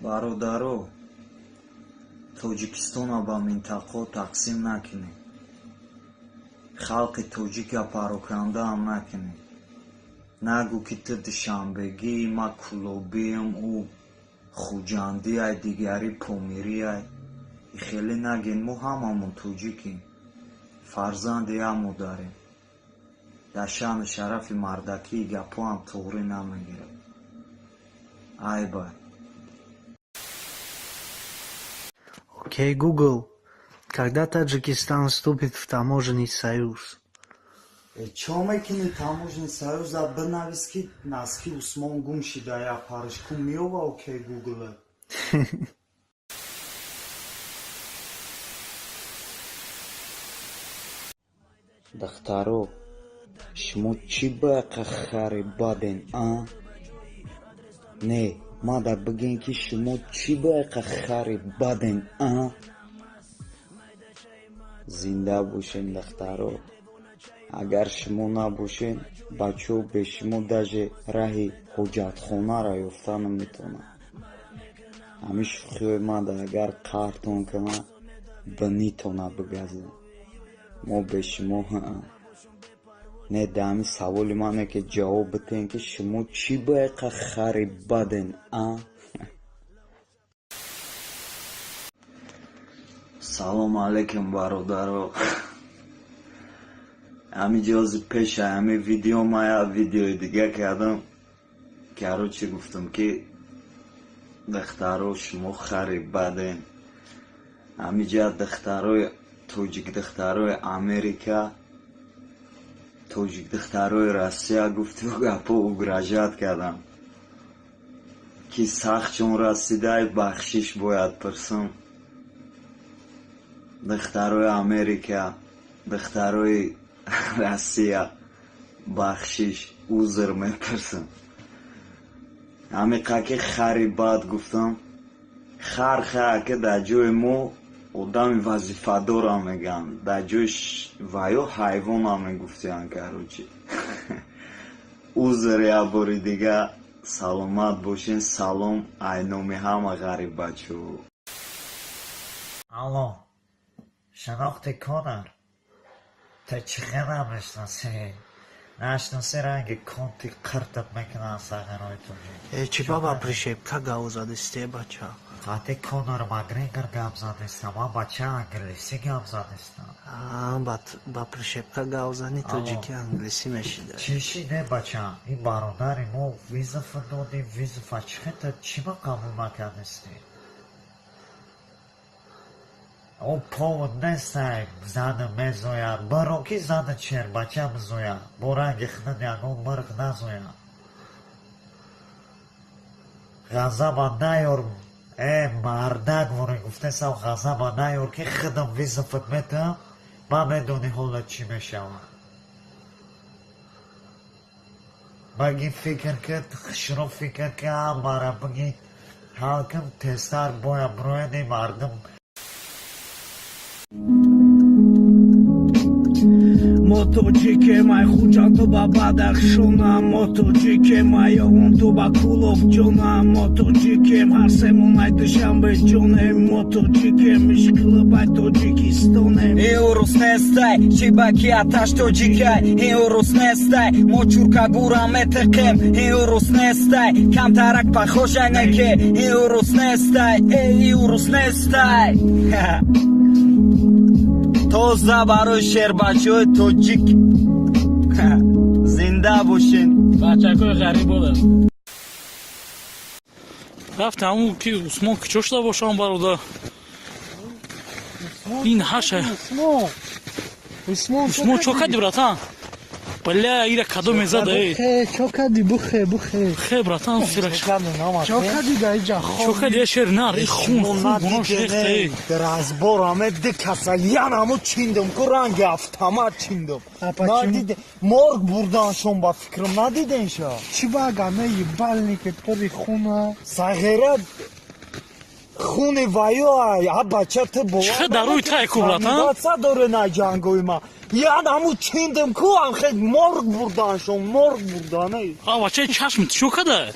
Бародаро, Тоҷикистонро ба минтақаҳо тақсим накунед. Халқи тоҷика парокандаам накунед. Нагӯ, ки ту душанбегӣ, ма кӯлобиам, ӯ хуҷандиай, дигари помириай. Хеле нагин, мо ҳамамон тоҷикем, фарзанди як модарем. Дар шаъну шарафи мардакии гапҳоам туғрӣ намегирад. Айбай. Окей, Google, когда Таджикистан вступит в таможенный союз? Чо мекунӣ? Таможенный союза бинавис, ки носки Усмон гум шида, як паришку меёва. Окей, Гугл. Духтаро, шумо чӣ бақа хари баден, а? Не, мада бигӯен, ки шумо чӣ бақа хари баден, а? Зинда бошен, духтаро. Агар шумо набошен, бачаҳо бе шумо даже раҳи ҳоҷатхонаро ёфта наметавонанд. Ҳамин шӯхиҳои мада агар қаҳртон кунад, бинитона бигазед. Мо бе шумо не. Да ҳамин саволи мане, ки ҷавоб битен, ки шумо чӣ бақа хари баден, а? Салому алайкум, бародаро. Ҳамин ҷози пеша ҳамин видео ма як видеои дига кардам. Короче, гуфтам, ки духтаро, шумо хари баден. Ҳамин ҷа духтарои тоҷик, духтарои Америка, тоҷик духтарои Россия гуфту гапо угрожать кардам, ки сахт чун расидай, бахшиш бояд пурсам. Духтарои Америка, духтарои Россия, бахшиш, узр мепурсам. Ҳамиқа ки хари бад гуфтам, хар ки дар ҷои мо одами вазифадорам мегӯянд, дар ҷои ваё ҳайвонам мегуфтиянд. Короче, узр як бори дига. Саломат бошен. Салом айноми ҳама ғариббачаҳо. Алло, шинохти Конор? Ту чӣ хел намешиносӣ? Нашиноси, ранги конти қиртат мекунанд сағираҳои тоҷик. Э, чӣ баба пришепка гав задисте, бача? Қати Конор Макгрегор гап задистам, ман, бача, англисӣ гап задистам. Ба пришепка гав зани, тоҷики англисӣ мешида. Чӣ шиде, бача? Ин бародари мо вызов додем, вызов а чӣ хел чӣ ба қабул накардистӣ? О, повод нестай, зана мезояд, баро ки зана чербача мезояд, бо ранги худат ягон мирғ назояд. Ғазаба наёр, э мардак, воре гуфтесам, ғазаба наёр, ки худам вызов ат метавам, ман медонӣ ҳолат чӣ мешавад. Баги фикр кад, хушрӯ фикр ки, ҳамара баги ҳал кун, тезтар бояд бирояд ин мардум. Мо тоҷикем, ай Хуҷанду ба Бадахшона, мо тоҷикем, ай Ёвонту ба Кулоб ҷона, мо тоҷикем, ҳар семон ай Душанбе ҷонем, мо тоҷикем, ишқилиб ай Тоҷикистонем. Ин урус нестай, чӣ ба ки аташ тоҷикай. Ин урус нестай, мо чуркагура метиқем. Ин урус нестай, камтарак похожа неке. Ин урус нестай, эй, урус нестай. Тоза барои шербачаҳои тоҷик. Зинда бошен. Бачакои ғариб бода рафта, ҳамун ки Усмон куҷо шуда бошам, бародар, ин ҳаша. Усмон. Усмон, чо кади, братан? Бля, ира кадо мезада, эй. Чо кади? Бухе, бухе. Хе, братан, сираш. Чо кади да иҷа? Чо кади, шер нар, и хун, хун, гунош рехта, эй. Разбор аме ди каса янамо чиндум ку, ранги автомат чиндум. Надиде, морг бурданшон, ба фикрам, надиденша. Чӣ бага ме ебальник и пури хуна? Сағира хуни ваё, а бача, ту Чӣ дар рӯи тай ку, братан? Бовар доре на ҷангои ма ян ҳаму чиндум ку, амхе морг бурданшон, морг бурдан, эй. А бачаи чашм чо када?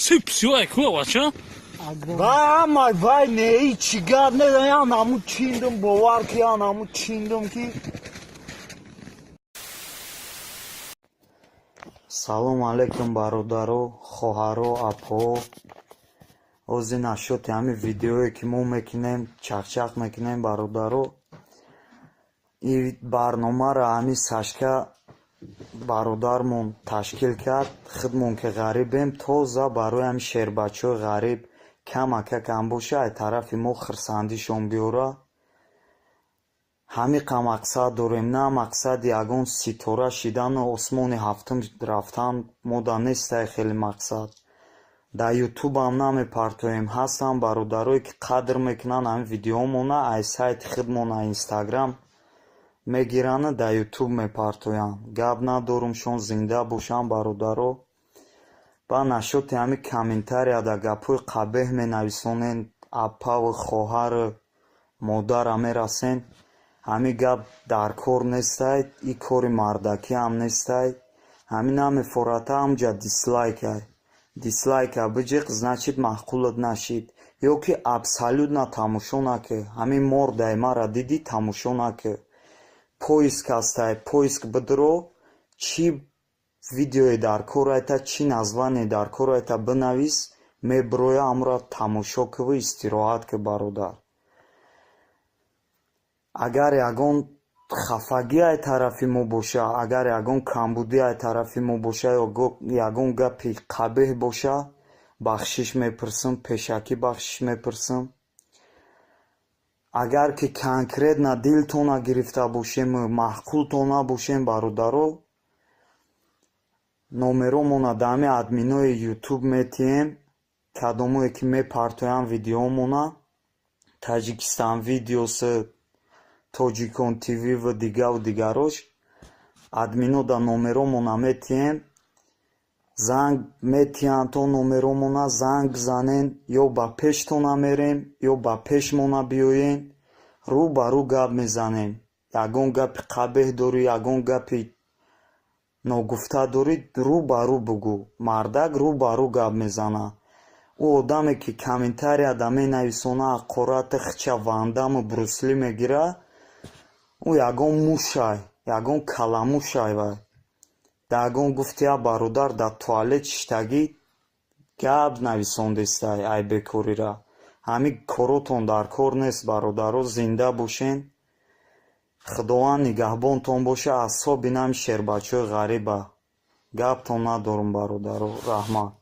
Сип-сиёй ку, бача? Вай, ҳамай вай не, чӣ гап не, янаму чиндум, бовар ки, янаму чиндум ки. Салом алейкум, бародаро, хоҳаро, апоҳо. Ози нашоти ҳамин видеое, ки мо мекунем, чақчақ мекунем, бародаро. Ин барномаро ҳамин Сашка бародармон ташкил кард. Худмон ки ғарибем, тоза барои ҳамин шербачаҳои ғариб камака кам боша, ай тарафи мо хурсандишон биёра. Ҳамиқа мақсад дорем, на мақсади ягон ситора шидану осмони ҳафтум рафтан мода нестай хеле мақсад. Дар ютубам намепартоем. Ҳастанд бародарое, ки қадр мекунанд ҳамин видеомона, ай сайти худмон, ай Инстаграм мегирану дар ютуб мепартоянд. Гап надорумшон, зинда бошанд, бародаро. Ба нашоти ҳамин комментарияда гапҳои қабеҳ менависонед, апаву хоҳару модара мерасен. Ҳамин гап дар кор нестай, ин кори мардакиам нестай. Ҳамин намефората, ҳамҷа дислайкай. Дислайка биҷиқ, значит, маъқулат нашид. Ё ки абсолютно тамошо накӣ. Ҳамин мордаи мара дидӣ, тамошо накӣ. Поиск ҳастай, поиск бидро, чӣ видеое дар кор айта, чӣ название дар кор айта бинавис, мебироя, ҳамро тамошо киву истироҳат ки, бародар. Агар ягон хафагӣ ай тарафи мо боша, агар ягон камбудӣ ай тарафи мо боша ё ягон гапи қабеҳ боша, бахшиш мепурсам, пешакӣ бахшиш мепурсам. Агар ки конкретно дилтона гирифта бошему маъқултон набошем, бародаро, номеромона дар ҳамин админои ютуб метиҳем, кадомое ки мепартоянд видеомона, Таҷикистан видеос, Тоҷикон ТВ ва дигаву дигарош, админо дар номеромона метиҳем, занг метиҳанд то номеромона, занг бизанен, ё ба пештона мерем, ё ба пешмона биёен, рӯ ба рӯ гап мезанем. Ягон гапи қабеҳ дорӣ, ягон гапи ногуфта дорӣ, рӯ ба рӯ бугӯ. Мардак рӯ ба рӯ гап мезанад. Ӯ одаме, ки комментарияда менависона, ҳақорати хича Вандаму Брусли мегирад, ӯ ягон мушай, ягон каламушай вай. Дар ягон гуфти я бародар дар туалет шиштагӣ гап нависондестай ай бекорира. Ҳамин коротон дар кор нест, бародаро, зинда бошен. Худованд нигаҳбонтон боша, асоби нами шербачаҳои ғариба. Гаптон надорум, бародаро, раҳмат.